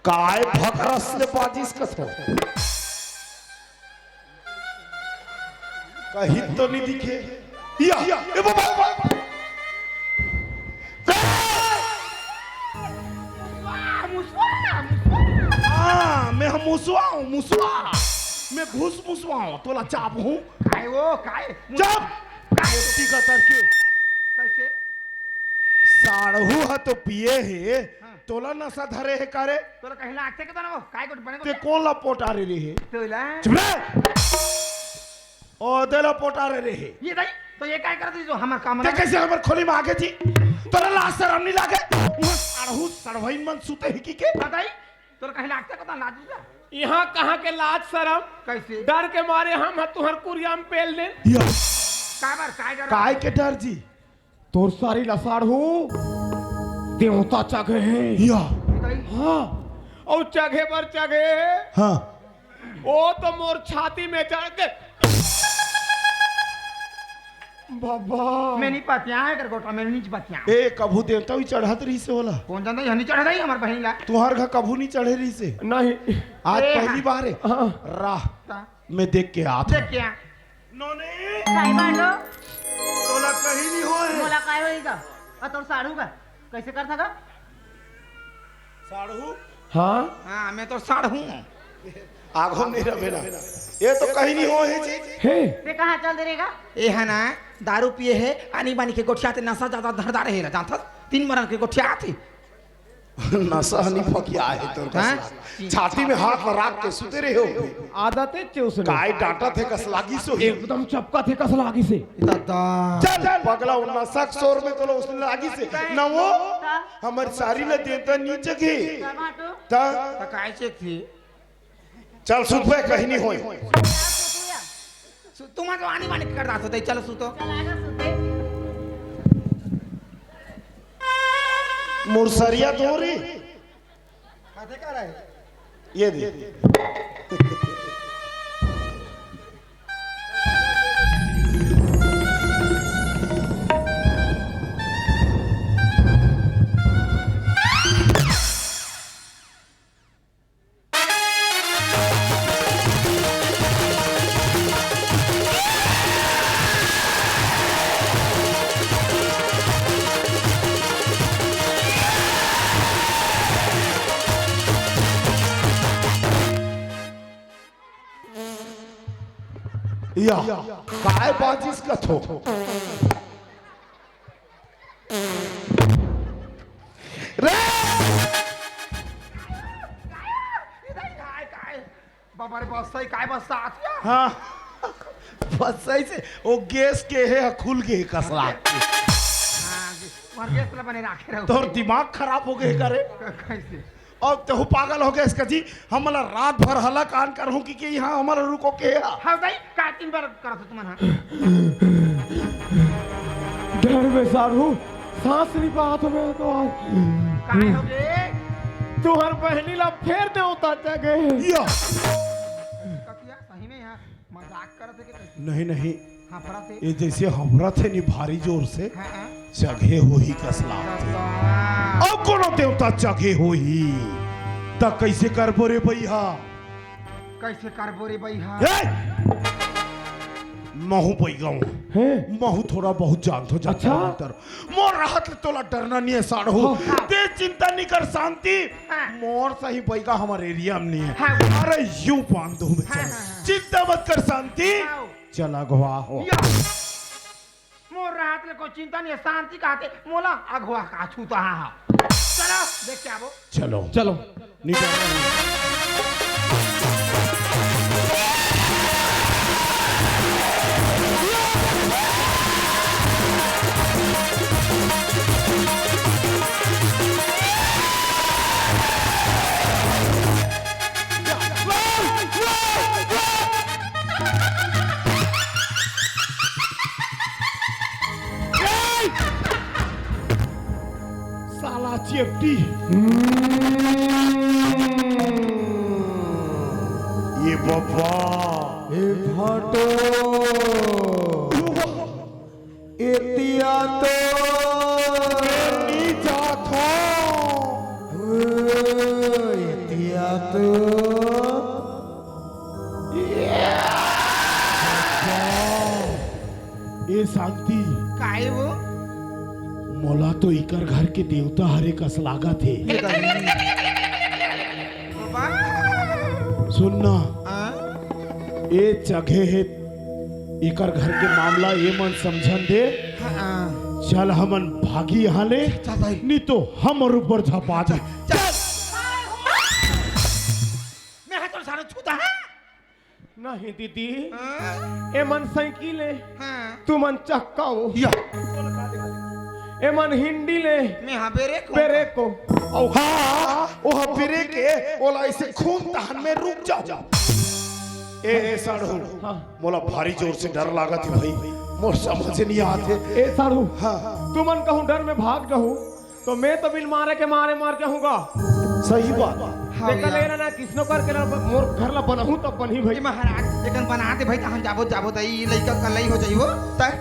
काय भकरस ले बाजिस कस हो? कहीं तो नहीं दिखे। या, या, ए बाबा, बाबा। मुसवा, मुसवा। हाँ, मैं हम मुसवा हूँ, मुसवा। मैं घुस मुसवा हूँ, तोला चाप हूँ। काय वो, काय? चुप! काय? एत्ती का तरके। कैसे? साढ़ू ह तो पिए हे, हाँ। तोला नशा धरे हे का रे? तोला कहीं लागथे के तो ना वो, काय गोठ बने ते गोठ? कोन ला पोटारे रे हे? तोला। चुप रे! ओ, तेला पोटारे रे हे। ये दाई, तो ये काय करत हे जो हमर काम ते ना? कैसे हमर खोली में आगे जी? तोला लाज शरम नहीं लागे? उहाँ साढ़ू सड़वइन मन सुते हे कि के? हाँ दाई, तोला कहीं लागथे के तो लाज जा? यहाँ कहाँ के लाज शरम? कैसे? डर के मारे हम ह तुहर कुरिया में पेल देन। या। काबर, काय डर? काय के डर जी? तोर सारी ला साढ़ू देवता चघे हे। या। हाँ, अउ चघे बर चघे हे। हाँ। ओ तो मोर छाती में चढ़ के बाबा। मैं नहीं पतिया है कर गोटा, मैं नहीं पतिया। ए, कभू देवता भी चढ़त रहिसे ओला। कोन जानता, ये नहीं चढ़त हे हमर बहिन ला। तुहर घर कभू नहीं चढ़े रहिसे। नहीं। आज ए, पहली हाँ। बार हे। हाँ। राह। ता। मैं देख के आत हूँ। देख के आ। नोनी। साई बांडो। तोला कहीं नहीं होए। मोला काय होई गा? अ तोर साढ़ू का? कैसे कर सका? साढ़ू? हाँ? हाँ, मैं तो साढ़ू हूँ। आगो नहीं रहे ना। ये तो कहीं नहीं होए जी। हे। ते कहाँ चल दे रेगा? ये है ना, दारू पिए हे, आनी बानी के गोठिया ते नशा ज्यादा धरदा रहे ला, जानथस? तीन मरन के गोठिया आथे। नशा नहीं पकिया है तोर हाँ? कसला। छाती में हाथ रख के सुते रहे हो। आदत हे चूसने। काय डांटत हे कस लागिस हे। एकदम चपकत हे कस लागिस हे। दादा। चल, पगला, वो नशा के शोर में तोला उसने लागिस हे। ना वो, हमर सारी ला देवता नहीं चघे। ता? ता काय चघथे? चल, सुत बे, कहीं नहीं होए। सु-, तुम तो आनी बानी कर रहा था, चलो सुतो। चल, आना सुते। मोर सरिया तो रे। खाते का रहा है? ये दे। या, काय बाजिस कथो? रे! बाबा रे, बस सही, काय बस साथ या? हाँ। बस सही से, वो गैस के हे, खुल गे कसला। हाँ, वहाँ गैस ला बने राखे रहो। तोर दिमाग खराब हो गे करे। कैसे? अब तेहू पागल हो गे इसका जी, हमला रात भर हला कान करहूं कि, कि यहाँ हमला रुको के हा? हाँ दाई, का तीन बार करत हो तुमन हा? डर में साढ़ू, सांस नहीं पात हो मैं तो आज। काय हो गे? तुहर बहिनी ला फेर देवता चघे। या। कतिया, सही में यहाँ मजाक करत हे कि कैसे? नहीं, नहीं। हफरत हे? ये जैसे हफरत हे नी भारी जोर से, हाँ, हाँ। चघे होही कस लागथे। दादा। अउ कोनो देवता चघे होही, त कैसे करबो रे बइहा? कैसे करबो रे बइहा? हे! महू बइगा हूँ। हैं? महू थोड़ा बहुत जानथो, जानथो अच्छा? मंतर। मोर रहत ले तोला डरना नहीं है, साढ़ू। हाँ। ते चिंता नहीं कर, शांति। हाँ। मोर सही बइगा हमर एरिया में नहीं है। हाँ। अरे यूं बांध दूं मैं, हाँ, चल। हाँ, हाँ। चिंता मत कर, शांति। हाँ। चल अगवा हो। या। मोर रहत ले कोई चिंता नहीं है, शांति कहते, मोला अगवा का छूता हा। चलो, देख के आबो। चलो। चलो। निकल। साला चेपटी। ये बाबा। ए भाटो। एतिया तो। ए नी जाथो। ओ, एती कर घर के देवता हरे कस लागत हे। ये कहीं। बाबा। सुन ना, हाँ? ए जगह हे, एकर घर के मामला ए मन समझन दे। हाँ। चल हमन भागी यहाँ ले, चल भाई। नहीं तो हमर ऊपर झपा दे। चल। मैं हाथ और सारे छूता है। नहीं दीदी, हाँ? ए मन साइकिल हे, हाँ। तुमन चक्का हो। या। ए मन हिंडी ले, मैं हाँ ब्रेक हो। ब्रेक हो। ओ हाँ, ओ हाँ ब्रेक हे, ओला ऐसे खून तहन में रुक जाओ। ए, ए साढ़ू, हाँ। मोला भारी जोर से डर लागत हे भाई, मोर समझ नहीं आत हे। ए साढ़ू, हाँ। तुमन कहूँ डर में भाग जाहू, तो मैं तो बिन मारे के मारे मर जाहूँगा। सही बात। हाँ तेकर भैया। ले ना, किसनो करके ला, मोर घर ला बनाहूँ तब बनही भाई। ए महाराज, एकन बना दे भाई, तहन जाबो, जाबो त ई लइका कलई हो जाइबो। तय।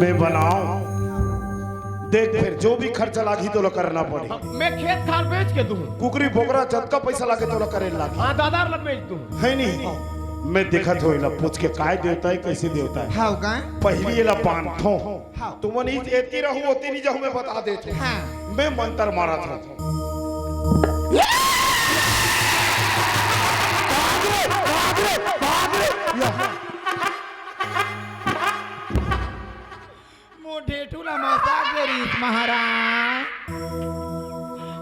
मैं बनाऊं। देख फिर जो भी खर्चा लागही तोला करना पड़ही। मैं खेत खार बेच के दूँ। कुकरी बोकरा जतका पैसा लागे तोला करे लागही। हाँ, दादा ला बेच दूँ। है नहीं? मैं देखत हो एला पूछ के काय देवता हे, कैसे देवता हे। हाँ, काय? पहली एला बांधथों। हाँ। तुमन इच एती रहू, ओती नहीं जाहू, मैं बता देत हूँ। हाँ। मैं मंतर मारत हूँ। भाग रे, भाग रे, भाग रे। या। मोर ढेठू ला मसा के रहिस महाराज।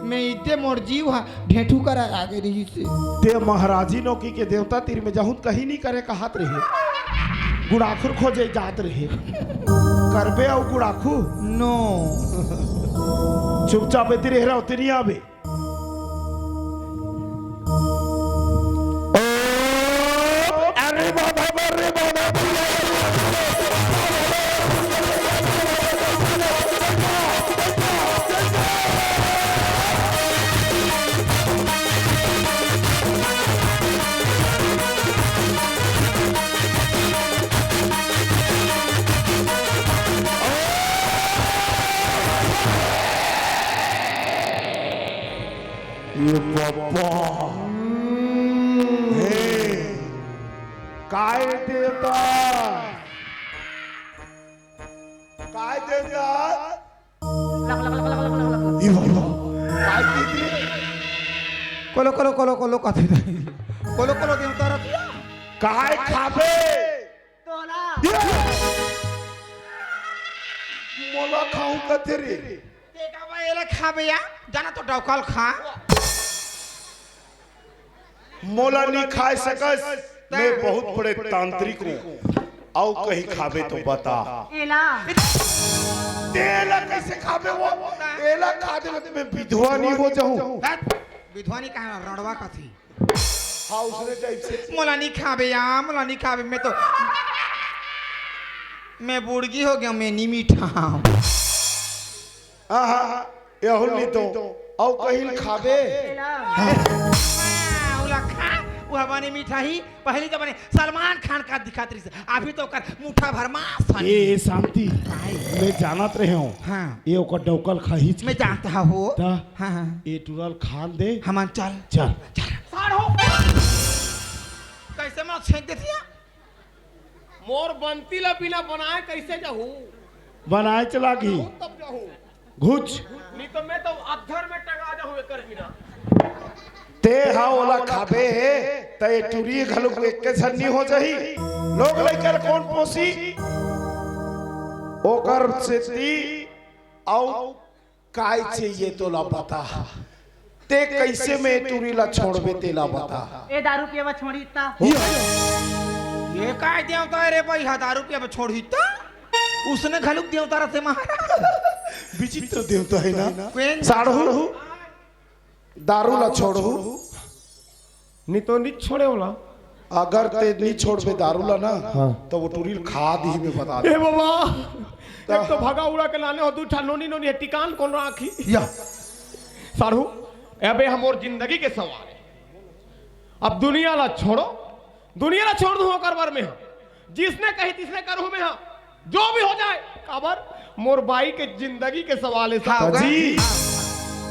मैं इते मोर जीव हा ढेठू करा आगे रहिस। ते महाराजी नौकी के देवता तीर में जाहूं त कहीं नहीं करे कहत रहे। गुड़ाखुर खोजे जात रहे। करबे अउ गुड़ाखू? नो। चुपचाप एती रहे रहो, तेरी आबे। अरे बाबा, अरे बाबा। ये पापा। हे, काय देता? काय देता? ये बाबा, काय देती? कोलो, कोलो, कोलो, कोलो, कथी दे? कोलो, कोलो देवता रतिया। काय खाबे? तोला। ये! मोला खाऊं कथे रे? ते का बा एला खाबे या? जाना तो डौकल खा। मोला नहीं खाए सकस, मैं बहुत बड़े तांत्रिक हूँ। अउ कहीं खाबे तो बता। एला। तेला कैसे खाबे वो? एला खा दे मैं विधवा नहीं हो जाऊं। हट, विधवा नहीं कहा, रड़वा कथी। हाँ, उसने टाइप से। मोला नहीं खाबे या, मोला नहीं खाबे, मैं तो, मैं बुड़गी हो गया, मैं नहीं मीठा हूँ। हाँ, हाँ, हाँ, एहुल नहीं तो। अउ कहीं खाबे? हाँ, उला खा, वो हमारे मिठाई, पहली तो बने सलमान खान का दिखात रही से, अभी तो कर मुठा भर मांस है। ए, ए, शांति, काय? मैं जानत रहे हूँ। हाँ। ये ओकर डौकल खाहिच मैं की। जानता हूँ। ता? हाँ, हाँ। ये टुरल खान दे। हमन चल। चल। चल। साढ़ू। कैसे मैं छेंक देती है? मोर बनती ला बिना बनाए कैसे जाहू? बनाए चला गई। तब जाहू। घुच। नहीं तो मैं तो अद्धर में टंगा जाहू एकर बिना। ते हा ओला खाबे हे, त ए टुरी घलो एक के झन नहीं हो जाही। लोग लइका ल कौन पोसी? ओकर सेती अउ काय चाहिए तोला बता। ते कैसे में टूरी ला छोड़बे तेला बता। ए दारू पियबा छोड़ी ता। ये। ये काय देवता है रे भाई, हा दारू पियबा छोड़ी ता? उसने घलुक देवता रथे महाराज। विचित्र देवता है ना। कोई साढ़ू, दारू ला छोड़ू। नी तो नी छोड़े ओला। अगर ते नी छोड़बे दारू ला ना, हाँ। तो वो टूरी ल खा दी में बता दे। ए बाबा, एक तो भगा उड़ा के लाने हो, दू ठा नोनी नोनी है, टिकान कौन राखी? या। साढ़ू, अबे हमर जिंदगी के सवाल है। अब दुनिया ला छोड़ो, दुनिया ला छोड़ दूं ओकर बर में, जिसने कही तिसने करूं मैं, हाँ, जो भी हो जाए, काबर मोर बाई के जिंदगी के सवाल है हाँ, साढ़ू। जी।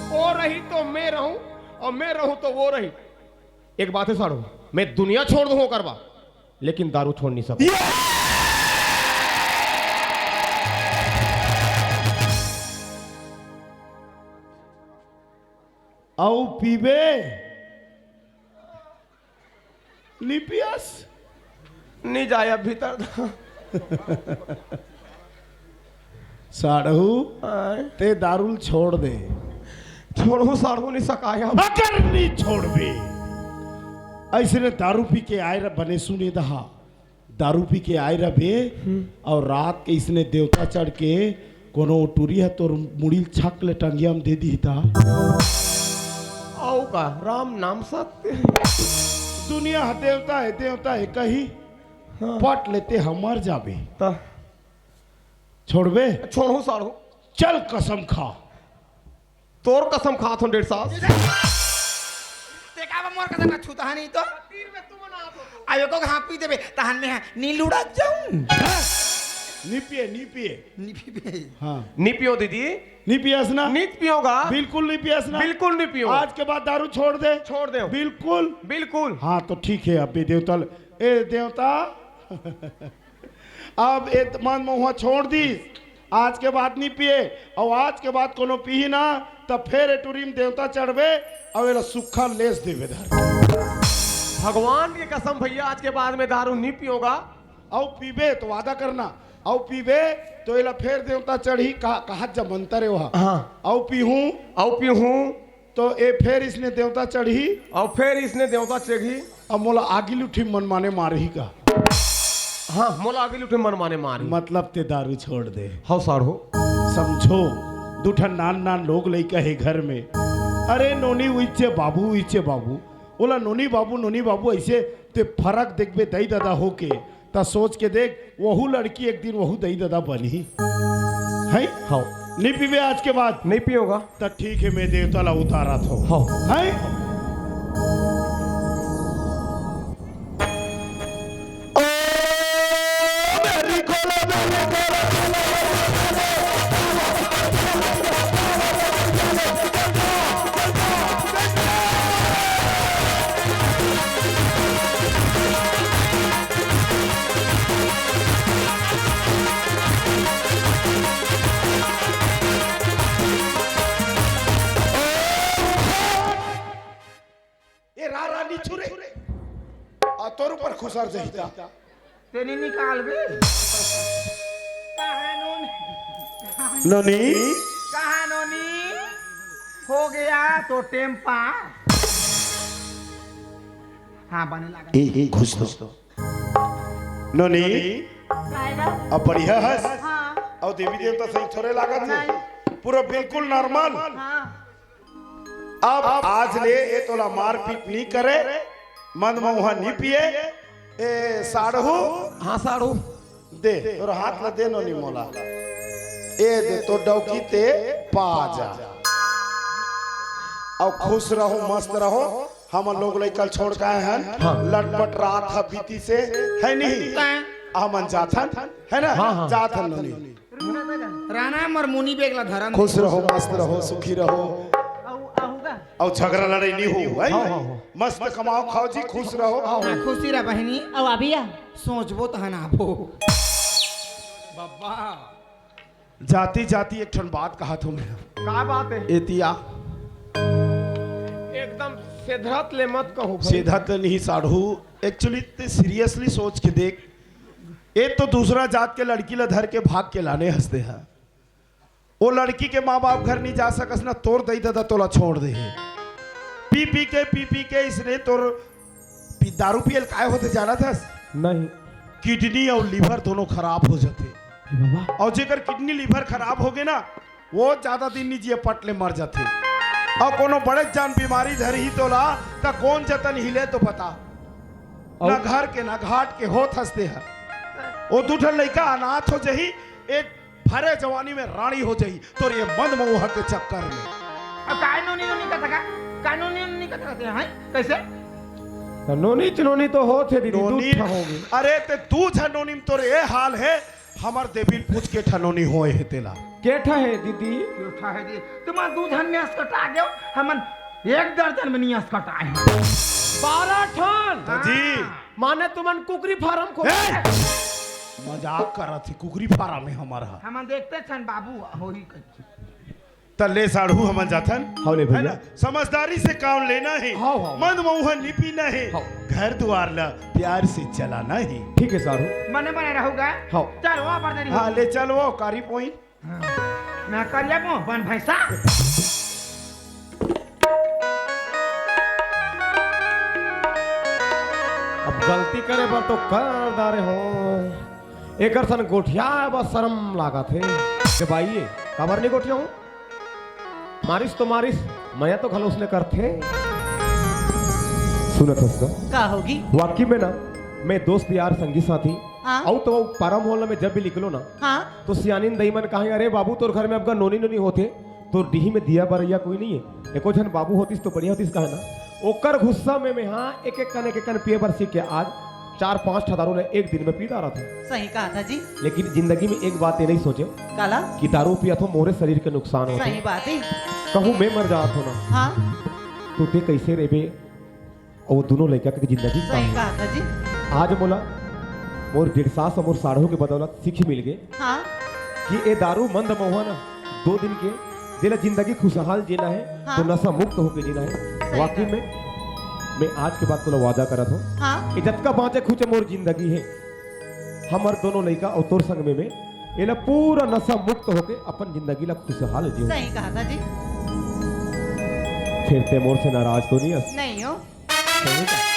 वो रही तो मैं रहूं और मैं रहूं तो वो रही। एक बात है साढ़ू, मैं दुनिया छोड़ दूं ओकर बर, लेकिन दारू छोड़ नहीं सकूं। ये! अउ पीबे? नी पियस? नी जाय अब भीतर। साढ़ू, आय। ते दारू ल छोड़ दे। छोड़हूं साढ़ू, नी सकाय अब। अगर नी छोड़बे, अइसने दारू पी के आय रह बने सुने दहा। दारू पी के आय रबे, हम्म। अउ रात के इसने देवता चढ़ के कोनो टूरी ह तोर मुड़ी ल छक ले टंगिया म दे दिही ता। अउ का, राम नाम सत्य हे। दुनिया ह देवता हे, देवता हे कही, हाँ। पट लेते हमर जाबे। ता। छोड़बे? छोड़हूं साढ़ू। चल कसम खा। तोर कसम खात हों डेढ़ सास। ते का बा मोर कसम का छूता है नहीं तो? अब एको घापी देबे, तहन में नी लुढ़क जाऊं। नी पिए, नी पिए। नी पिए। हाँ। नी पियो दीदी। नी पियस ना? नी पियोगा। बिल्कुल नी पियस ना? बिल्कुल नी पियो। आज के बाद दारू छोड़ दे। छोड़ दे। बिल्कुल। बिल्कुल। हाँ तो ठीक है, अब भी देवता ल-, ए देवता। अब ए त-, मद महुआ छोड़ दिस, आज के बाद नी पिए, अउ आज के बाद कोनो पीही ना, त फेर ए टूरी म देवता चढ़बे, अउ एला सुक्खा लेस देबे धर। भगवान के कसम भैया, आज के बाद में दारू नी पियोगा। अउ पीबे तो वादा करना, अउ पीबे तो एला फेर देवता चढ़ही, कहा, कहत जा मंतर हे ओहा। हाँ। अउ पीहूं, अउ पीहूं। तो ए फेर इसने देवता चढ़ही। अउ फेर इसने देवता चढ़ही। अब मोला आगी लुठी मनमाने मारही का? हाँ, मोला आगी लुठी मनमाने मारही। मतलब ते दारू छोड़ दे। हव साढ़ू। समझो, दू ठन नान नान लोग लइका हे घर में। अरे नोनी उइचे बाबू, उइचे बाबू। ओला नोनी बाबू, नोनी बाबू अइसे ते फरक देखबे दई ददा होके। त सोच के देख, वहू लड़की एक दिन वहू दई ददा बनही। हैं? हव। नी पीबे आज के बाद? नी पियोगा। त ठीक हे, मैं देवता ला उतारत हों। हव। हैं? ए रा रा नी छुरे। आ तोर ऊपर खुसर जही ता। तेनी निकाल बे। कहाँ नोनी? नोनी? कहाँ नोनी? हो गया तो टेम्पा। हाँ, बने लगा। ए, ए, घुस दो। नोनी? काय बा? अब बढ़िया हस? हाँ। अउ देवी देवता सही थोरे लागत हे? नहीं। पूरा बिल्कुल नॉर्मल। हाँ। अब आज ले ए तोला मारपीट नी करे, मद महुआ नी पिए। ए साढ़ू। हाँ साढ़ू। दे, तोर हाथ ला दे नोनी मोला। ए दे, तोर डौकी ते पा जा। अउ खुश रहो, मस्त रहो। हमन लोग लइका ल छोड़ के आए हन। हाँ। लटपट रात ह बीतिस हे, है नहीं? तैं। हमन जाथन, है ना? हाँ, हाँ। जाथन नोनी। राना मोर मुनी बेग ला धरन। खुश रहो, मस्त रहो, सुखी रहो। अउ, अहू का? अउ झगड़ा लड़ाई नी हो, है? हाँ, हाँ, हाँ। मस्त कमाओ, खाओ जी, खुश रहो। हाँ, खुशी रह बहिनी। अउ अभी आ, सोचबो तहन आबो। बब्बा। जाति जाति एक ठन बात कहत हों मैं। का बात हे? एतिया। एकदम सेधरत ले मत कहू भाई। सेधरत ले नहीं साढ़ू, actually ते seriously सोच के देख, ए तो दूसरा जात के लड़की ला धर के भाग के लाने हस ते हा। ओ लड़की के माँ बाप घर नी जा सकस ना, तोर दई ददा तोला छोड़ दे हे। पी पी के, पी पी के इसने तोर पी-, दारू पियल काय होथे जानत हस? नहीं। किडनी अउ लिवर दोनों खराब हो जाथे। ए बाबा। अउ जेकर किडनी लिवर खराब होगे ना, वो ज्यादा दिन नी जिए, पट ले मर जाथे। अउ कोनो बड़े जान बीमारी धरही तोला, त कोन जतन हिले तो बता। अउ ना घर के, ना घाट के होत हस ते हा। ओ दू ठन लइका अनाथ हो जही, एक भरे जवानी में रानी हो जही, तोर ये मद मउहा के चक्कर में। अब काय नोनी नोनी कथस का? काय नोनी नोनी कथस का? हैं? कैसे? नोनी च नोनी तो होत हे दीदी, दू नोनी, ठा होगे। अरे ते दू झन नोनी में तोर ये हाल हे, हमर देवी ल पूछ के ठा नोनी होए हे तेला। के ठा हे दीदी? के ठा हे दीदी? तुमन दू झन में असकटा गेव, हमन एक दर्जन में नहीं असकटाए हन। बारह ठन? हाँ। जी। माने तुमन कुकरी फार्म खोल ए! मजाक करत हे, कुकरी फार्म हे हमर हा। हमन देखते छन बाबू, होही कहिके। त ले साढ़ू, हमन जाथन। हव ले है भैया। ना? समझदारी से काम लेना हे। हव, हव। मंद मउहा नी पीना हे। हव। घर दुवार ला प्यार से चलाना हे। ठीक हे साढ़ू। मने मने रहू गा। हव। चल वो पर देरी हाँ, होही। ले चल वो कारी पोई। हाँ। मैं करिया पो बन भैंसा। अब गलती करे बर तो कर डारे हों। एकर सन गोठियाय बर शरम लागत हे। के भाई, काबर नी गोठियाहूं? मारिस तो मारिस, मया तो घलो उसने करथे। सुनत हस का? का होगे? वाकई में ना, मैं दोस्त यार संगी साथी, हाँ। अउ तो अउ परम होला में जब भी निकलो ना, हाँ। तो सियानिन दई मन कहे, "अरे बाबू, तोर घर में अब गा नोनी नोनी होथे, तोर डीही में दिया बरइया कोई नहीं है, एको झन बाबू होतिस तो बढ़िया होतिस," कहे ना। ओकर गुस्सा में मैं हाँ एक एक कन, एक एक कन पिए बर सीख के आज चार पांच ठा दारू ले एक दिन में पी डारत हूँ। सही कहा था जी। लेकिन जिंदगी में एक बात ये नहीं सोचे काला? कि दारू पिया तो मोरे शरीर के नुकसान होथे। सही बात है। कहूँ मैं मर जात हो ना, हाँ। तो ते कैसे रेबे? अउ वो दोनों लइका के जिंदगी का सही हो? कहा था जी। आज मोला मोर जेठ सास अउ मोर साढ़ू के बदौलत सीख मिल गे हाँ। कि ए दारू मंद महुआ ना दो दिन के, जेला जिंदगी खुशहाल जीना हे, हाँ। तो नशा मुक्त होके जीना हे। सही वाकई कहा। में मैं आज के बाद तोला वादा करत हूँ हाँ। कि जतका बाँचे खुचे मोर जिंदगी हे, हमर दोनों लइका अउ तोर संग में, में एला पूरा नशा मुक्त होके अपन जिंदगी ला खुशहाल जीव। सही कहा था जी। फिर ते मोर से नाराज तो नहीं हस? नहीं हो। सही का?